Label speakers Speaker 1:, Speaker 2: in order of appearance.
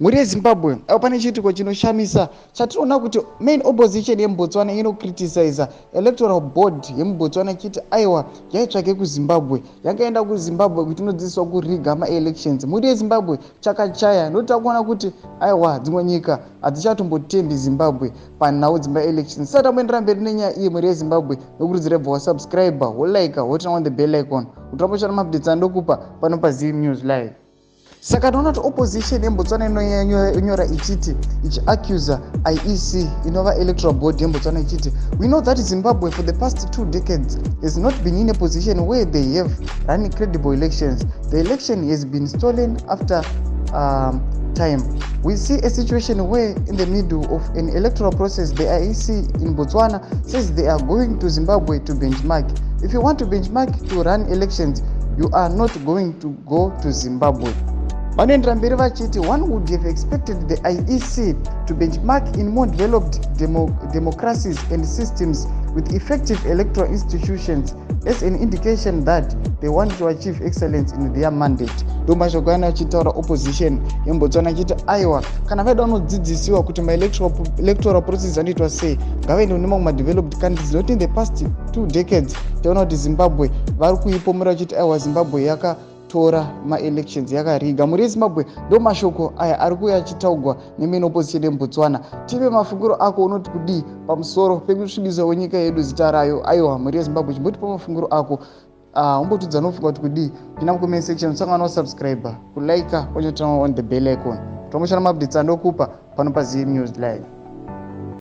Speaker 1: Mhuri yeZimbabwe, apo pane chiitiko chinoshamisa chatinoona kuti main opposition yemuBotswana inocriticiza electoral board yemuBotswana ichiti aiwa, yaitsvake kuZimbabwe, yangaenda kuZimbabwe kuti inodzidziswa kuriga maelections. Mhuri yeZimbabwe, chakachaya nokuti takuona kuti aiwa, dzimwe nyika hadzichatombotembi Zimbabwe panhau dzemaelections. Sati tamboendera mberi nenyaya iyi, mhuri yeZimbabwe, nokurudzira bva wasubscribe, wolike, woturn on the bell icon kuti rambochana maupdates andokupa pano paZim News Live. Saka tinoona kuti opposition yemuBotswana inonyora ichiti, ichiaccusa IEC, inova electoral board yemuBotswana, ichiti, "We know that Zimbabwe for the past 2 decades has not been in a position where they have run credible elections. The election has been stolen after time. We see a situation where in the middle of an electoral process, the IEC in Botswana says they are going to Zimbabwe to benchmark. If you want to benchmark to run elections, you are not going to go to Zimbabwe." Vanoendera mberi vachiti, "One would have expected the IEC to benchmark in more developed democracies and systems with effective electoral institutions as an indication that they want to achieve excellence in their mandate." Ndo mashoko ana achitaura opposition yemuBotswana achiti aiwa, kana vaida kunodzidzisiwa kuti maelectoral process anoitwa sei, ngavaende kune mamwe madeveloped countries, nokuti in the past 2 decades taona kuti Zimbabwe vari kuipomera vachiti aiwa, Zimbabwe yakatora maelections, yakariga. Mhuri yeZimbabwe, ndo mashoko aya ari kuuya achitaugwa nemain opposition yemuBotswana. Tive mafungiro ako, unoti kudii pamusoro pekusvibisa wenyika yedu zita rayo? Aiwa, mhuri yeZimbabwe, chimbotipa mafungiro ako. Umbotudza nofunga kuti kudii. Pinda mucomment section, usangana wasubscribe, kulike, wachoturn on the bell icon, tomoshana maupdates andokupa pano paZim News Live.